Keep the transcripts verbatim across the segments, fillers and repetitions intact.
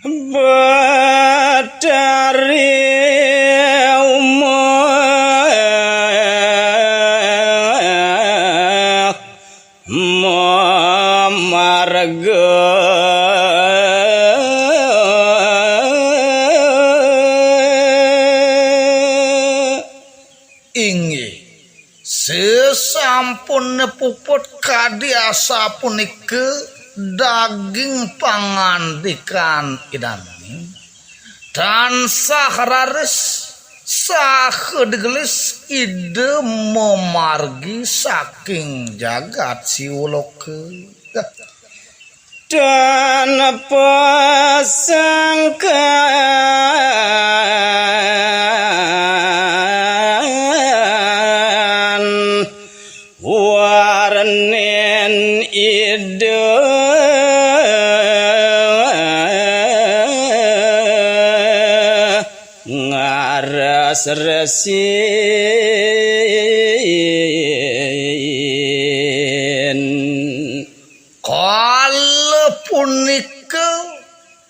Betari Uma Mamarga. Inggih, sesampune puput kadi asapunika daging pangandikan Idane, tansah raris saha digelis Ida mamargi saking jagat Siwaloka. Tanpa sangkan warnin Ida ngaras resin. Kala punika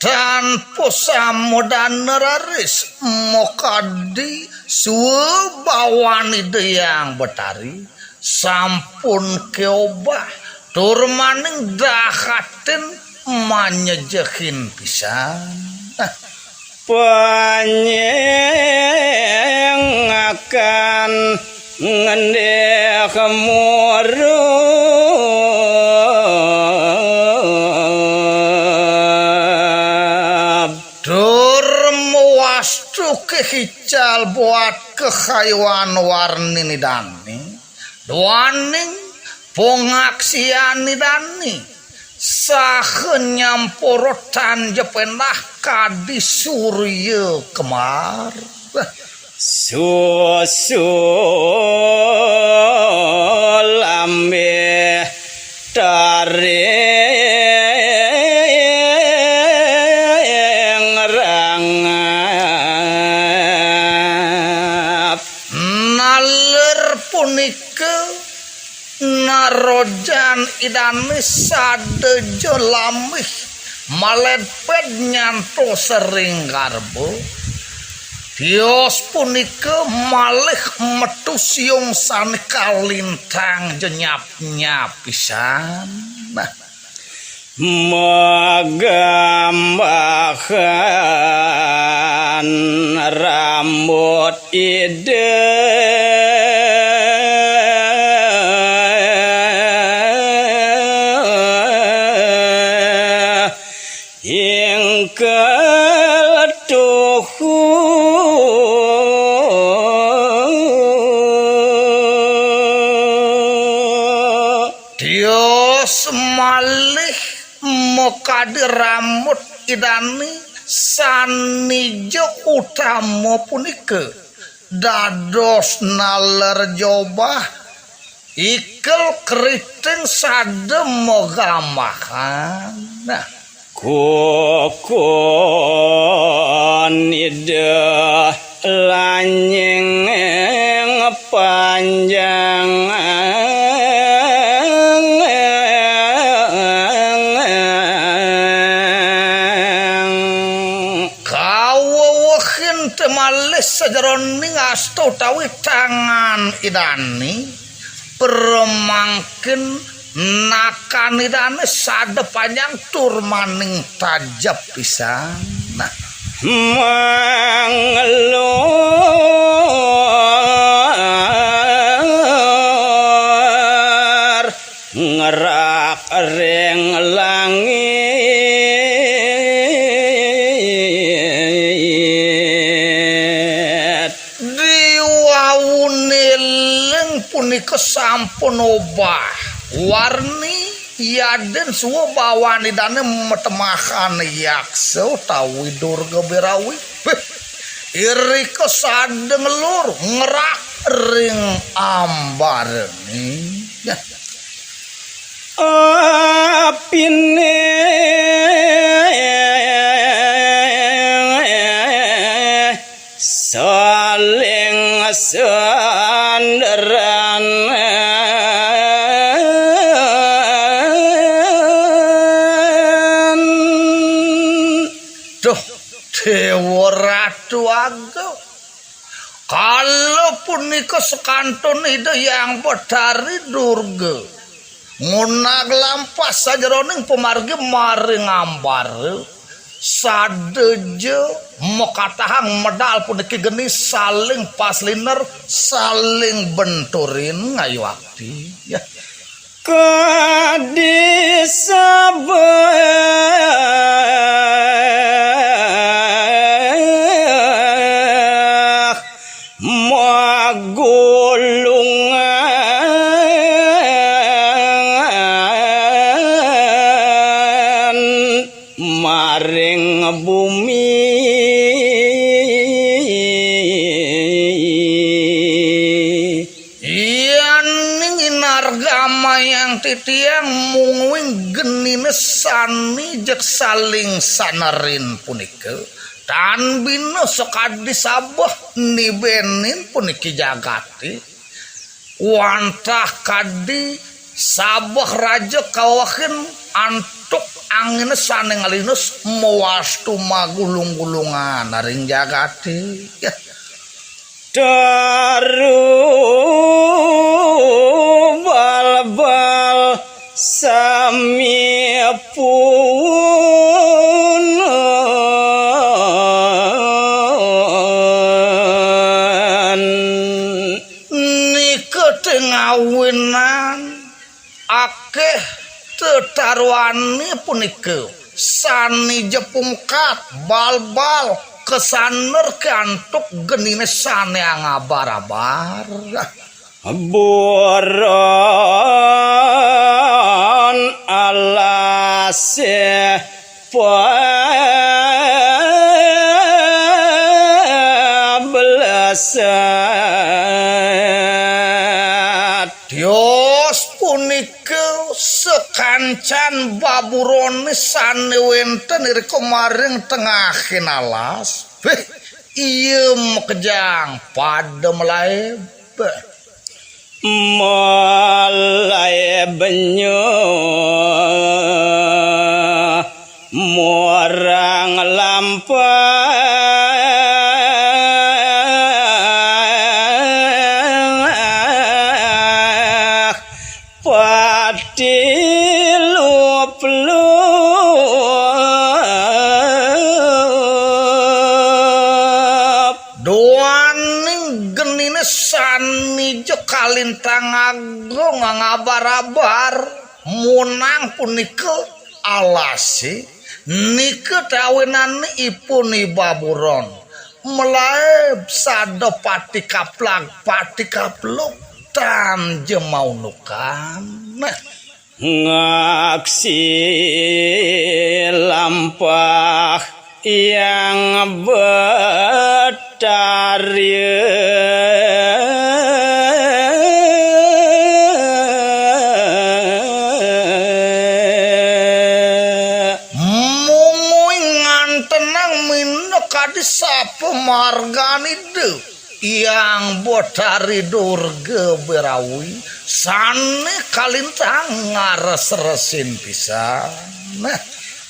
tanpa samodana raris makadi swabawan Ida Hyang Betari sampun keobah tur maning dahatin manyejehin pisan. Panyengakan ngendih murub. Tur mawastu kehical buat kehayuan warnin Idane. Duaning pangaksian Idane saha nyampura tan jependah kadi surya kembar. Susul ambih taring rangap. Naler punika narojan Idane sada ja lambih maledped nyantos ring garba. Tios punika malih metu siung sane kalintang ja nyap-nyap pisan. Nah, magambahan rambut Ida ingkal tuhu. Tios malih makadi rambut Idane sane ja utama punika dados naler jobah, ikel keriting sada magambahan. Nah, kukun Ida lanying panjang. Kawewehin te malih sajeroning asta utawi tangan Idane, pramangkin nakan Idane sada panjang tur maning tajep pisan. Nah, manglur ngerak ring langit. Diwaune ling punika sampun obah warni, yadin swabawan Idane matemahan yaksa utawi Durga Berawi. Wih, irika sada nglur ngerak ring ambarane. Apine saling sandaran. Duh, Déwa Ratu Agung. Kala punika sekantun Ida Hyang Betari Durga ngunag lampah sajeroning pamargi maring ambara, sadéja makatahang medal puniki geni saling pasliner, saling benturin ngayuakti. Ya. Kadi sabeh magulungan maring bumi. Yaning inargamayang titiang mungguing genine sane jeg saling sanerin punika, tan bina sakadi sabeh nibenin puniki jagate, wantah kadi sabeh raja kawehin antuk angine sane ngalines mawastu magulung-gulungan ring jagate. Daru balbal sami puun. Nika teng awinan akeh tetarwane punika sane jepungkat balbal kasaner kantuk genine sane angabar-abar. Buron alasih pableset. Tios punika sakancan baburone sane wenten irika maring tengahing alas. Beh, iya makejang pada malaib. Malaib nyuh murang lampah pati lup-lup. Duaning genine sane ja kalintang agung ngabar-abar munang punika alase, nika tawinane ipun ibaburon. Malaib sada pati kaplag, pati kaplug, tan ja maunukan. Ngaksi lampah Hyang Betari. Mungguing ngantenang minakadi sapa marganida. Hyang Betari Durga Berawi sane kalintang ngares-resin pisan. Nah,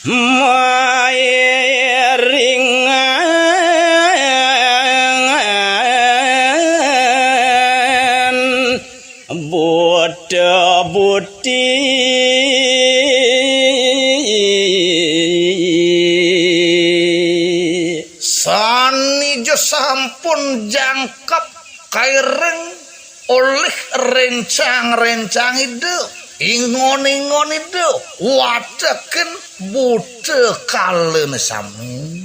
mairingan buta buti. Sane ja sampun jangkep kairing olih rencang-rencang Ida, ingon-ingon Ida, watekin buta kalane sami.